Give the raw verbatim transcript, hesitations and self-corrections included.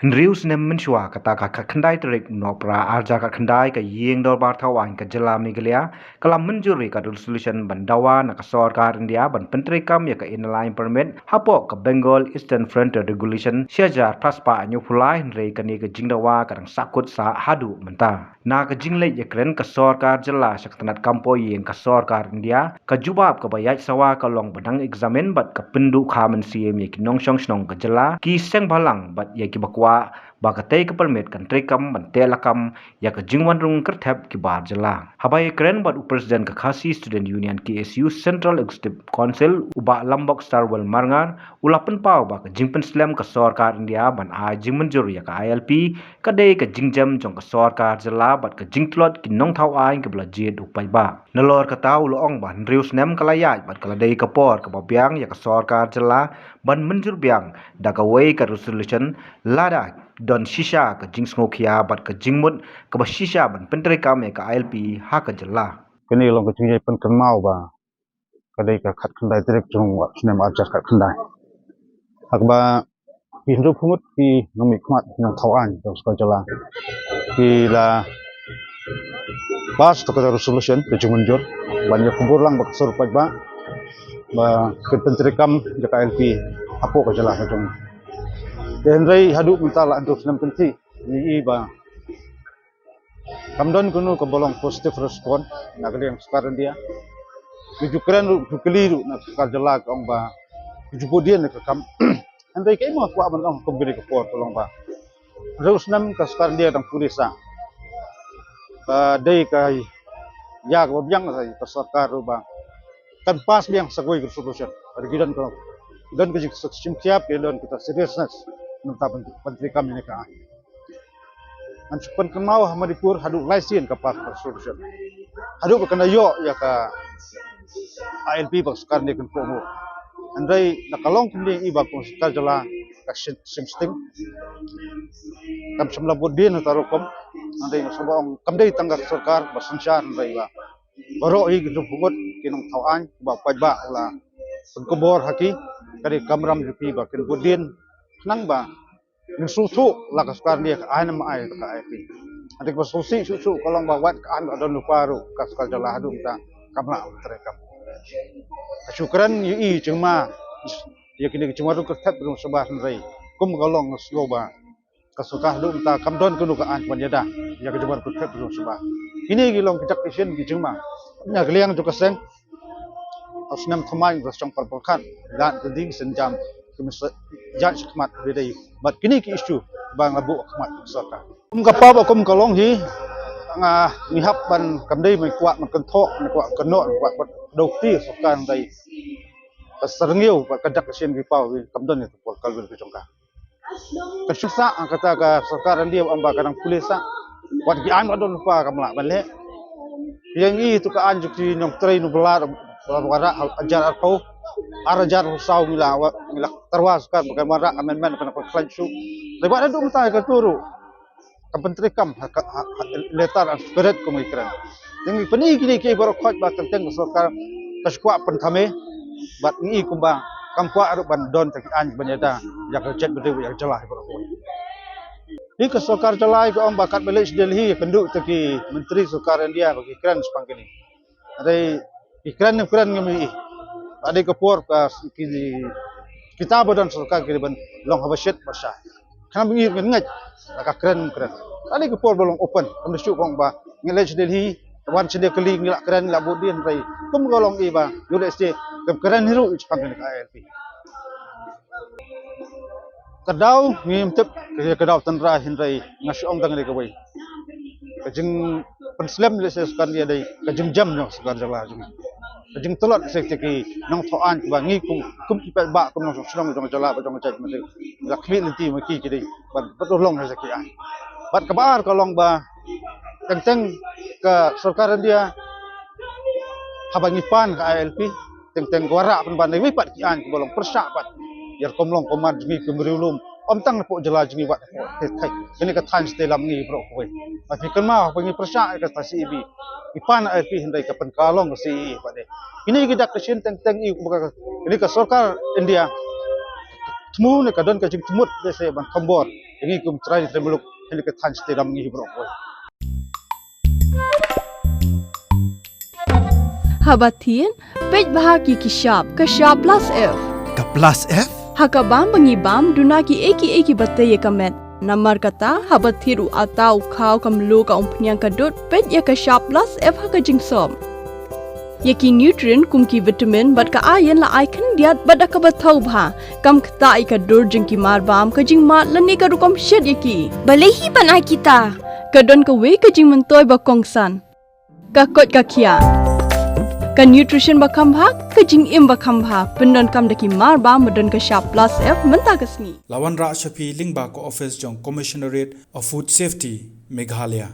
Hynriew snem mynshuwa, kata ka khatkhyndai tarik Nohprah arhajar khatkhyndai, ka Ïing Dorbar Thawaiñ ka Jylla Meghalaya ka la mynjur ïa ka resolution ban dawa na ka Sorkar India ban pyntreikam ïa ka Inner Line Permit hapoh ka Bengal Eastern Frontier Regulation shihajar phraspah hynñiewphew lai, hynrei kane ka jingdawa ka dang sahkut sah haduh mynta. Na ka jingleit ïakren ka Sorkar Jylla sha ka tnad kam poh ïing ka Sorkar India, ka jubab kaba ïaid sawa ka long ba dang examine bad ka pynduh kha mynsiem ïa ki nongshong shnong ka jylla, ki seng bhalang bad ïa kiba kwah ba katei ka permit kan treikam ban teh lakam ïa ka jingwan rung kyrthep ki bar jylla. Haba ïakren bad u President ka Khasi Student Union, K S U, Central Executive Council, u Bah Lambok Starwell Marngar, u la pynpaw ba ka jingpynslem ka Sorkar India ban ai jingmynjur ïa ka I L P ka dei ka jingjem jong ka Sorkar Jylla bad ka jingtlot ki nongthaw aiñ kiba la jied u paidbah. Nalor kata, u la ong ba hynriew snem ka la ïaid bad ka la dei ka por kaba biang ïa ka Sorkar Jylla ban mynjur biang da kawei ka resolution, lada don shisha ka jingsngewkhia bad ka jingmut kaba shisha ban pyntreikam ïa ka I L P ha ka jylla. Kane long ka jingïapynkynmaw ba ka dei ka khatkhyndai tarik jong u snem arhajar khatkhyndai. Ha kaba ki hynriewphew ngut ki nongmihkhmat, ki nongthaw aiñ jong ka Sorkar Jylla ki la pass ïa ka resolution, ka jingmynjur ban ïakubur lang bad ka sur paidbah ba kin pyntreikam ïa ka I L P hapoh ka jylla ka jong ngi. Te hynrei haduh mynta la hynriew snem kynthih, ngi i ba kam don kano kaba long positive response na ka liang Sorkar India. Ki ju kren ruh, ki ju kylli ruh na Sorkar Jylla, ka ong ba ki ju buddien ïa ka kam. Hynrei kaei ma nga kwah ban ong kum kane ka por ka long ba hynriew snem ka Sorkar India dang pule sah. Ka dei ka ïa kaba biang ka Sorkar ruh ba kan pass biang sa kawei ka resolution. Hynrei ki don ka, don ka jingshim thiap, ki don ka seriousness na ka bynta ban, ban treikam ïa kane ka aiñ. Ngan shu pynkynmaw, ha Manipur haduh lai sien ka pass resolution, haduh ba kan da ïoh ïa ka I L P ba ka Sorkar India kan kohnguh. Hynrei na ka long kumne, i ba kum Sorkar Jylla ka shim, shim sting, kam shym la buddien ha kata ka rukom. Hynrei nga sngewbha ong kam dei tang ka Sorkar ba synshar, hynrei ba baroh hi ki jong pyngut ki nongthaw aiñ, ba paidbah u la pynkupbor ha ki, ka dei ka kamram jong ki ba kin buddien khnang ba ngin sngewthuh la ka Sorkar India ka ai ne em ai ka I L P. Hynrei kaba sngewsih shuh shuh ka long ba wat ka aiñ ba don lypa ruh ka Sorkar Jylla haduh mynta kam lah ban treikam. Ka shu kren ïa i jingma ïa kine ki jingwan rung kyrthep jong u shabas, hynrei kum ka long, nga sngew ba ka Sorkar haduh mynta kam don kano ka aiñ ban ïada ïa ka jingwan rung kyrthep jong u shabas. Kine ki long ki dak ki shin ki jingma na ka liang jong ka seng. Ha u snem thymmai ngi la shong pyrkhat, lad ka ding synjam, ka misa ïaid shakhmat ba dei bad kine ki issue ba nga buh ha khmat ka Sorkar. Kum ka pop, kum ka long hi, nga, ngi hap ban, kam dei ban kwah ban kynthoh, ban kwah kynnoh, ban kwah ban kdew kti Sorkar, hynrei ka syrngiew bad ka dak ka shin ki paw hi kam don ïa ka por kalvin ka jong ka. Ka shu sah kata ka Sorkar India ba ong ba ka dang pule sah, wat ki aiñ ba don lypa kam lah ban leh. Ïa ngi tu ka aiñ jong ki nongtrei nongbylla ba wanrah hajar arphew, ar hajar arphew saw ngi la wa-, ngi la tyrwa Sorkar ba kan wanrah amendment, kan khlaiñ shuh. Te ba da dum tai ka tu ruh kam pyntreikam ha ka, ha, ha, letter and spirit kum ngi kren. Te ngi pyni kine kiei baroh khoit ba teng teng ka Sorkar ka shu kwah pynthame, bad ngi i kumba kam kwah ruh ban don ta ki aiñ ban ïada ïa ka jaitbynriew, ïa ka jylla hi baroh khoit. Hi ka Sorkar Jylla ka ong ba katba leit sha Delhi ïakynduh ta ki myntri Sorkar India ba ki kren shaphang kine. Hynrei ki kren ne kren ngam i. Ka dei ka por ka ki, kita ba don sorkar ki dei ban long haba shit ba shai. Khnang ba ngi ngin ngeit la ka kren ngam kren. Ka dei ka por ba long open. Kam da shu ong ba ngi leit sha Delhi, wan sha Delhi ngi la kren, ngi la vote dien, hynrei kum ka long i ba U D F C kam kren hi ruh shaphang kane ka I L P. Ka daw ngim tip ka, ka daw tynrai, hynrei nga shu ong tang kane kawei. Ka jingpynslem leh sha Sorkar India dei ka jingjam jong Sorkar Jylla jong ngi. Ka jingtlot sha ki nongthoh aiñ ba ngi kum, kum ki paidbah, kum nongshong shnong jong ka jylla bad jong ka jaitbynriew, la khmih lynti ma ki, ki dei ban, ban urlong ha ki aiñ. Bad kaba ar ka long ba teng teng ka Sorkar India, haba ngi pan ka I L P, teng teng ka wanrah pynban da kiwei pat ki aiñ kiba long pyrshah pat ïa rukom long kumne jong ngi kum riewlum, ym tang hapoh jylla jong ngi, wat hapoh thei thei. Kane ka thaiñ shatei lam ngi baroh kawei. Ba phi kynmaw ba ngi pyrshah ïa kata C A B, ngi pan I L P, hynrei ka pynkylla long ka C A A pat de. Kine ki dak ki shin teng teng i kumba ka, kane ka Sorkar India thmu ne ka don ka jingthmut de se ban thombor Ngi kum trai trai muluk, hynda ka than state ram ngi bro boy. Haba thied, peit bha ki ki shap, ka shap plus F. Ka plus F? Ha ka bam ba ngi bam, duna ki ei ki ei kiba tei ïa ka met. Namar kata, haba thied u atta u khaw ka mluh ka umphniang ka dud, peit ïa ka shap plus F ha ka jingsop. Ïa ki nutrient kum ki vitamin bad ka iron la ai khyndiat bad da kaba thaw bha. Kam ktah ïa ka dur jong ki marbam, ka jingmad lane ka rukom shet ïa ki. Balei hi ban ai kita? Ka don kawei ka jingmyntoi ba kongsan. Ka koit ka khiah. Ka nutrition ba kham bha, ka jingim ba kham bha. Pyndonkam da ki marbam ba don ka shap plus F mynta ka sngi. La wanrah sha phi lyngba ka office jong Commissionerate of Food Safety, Meghalaya.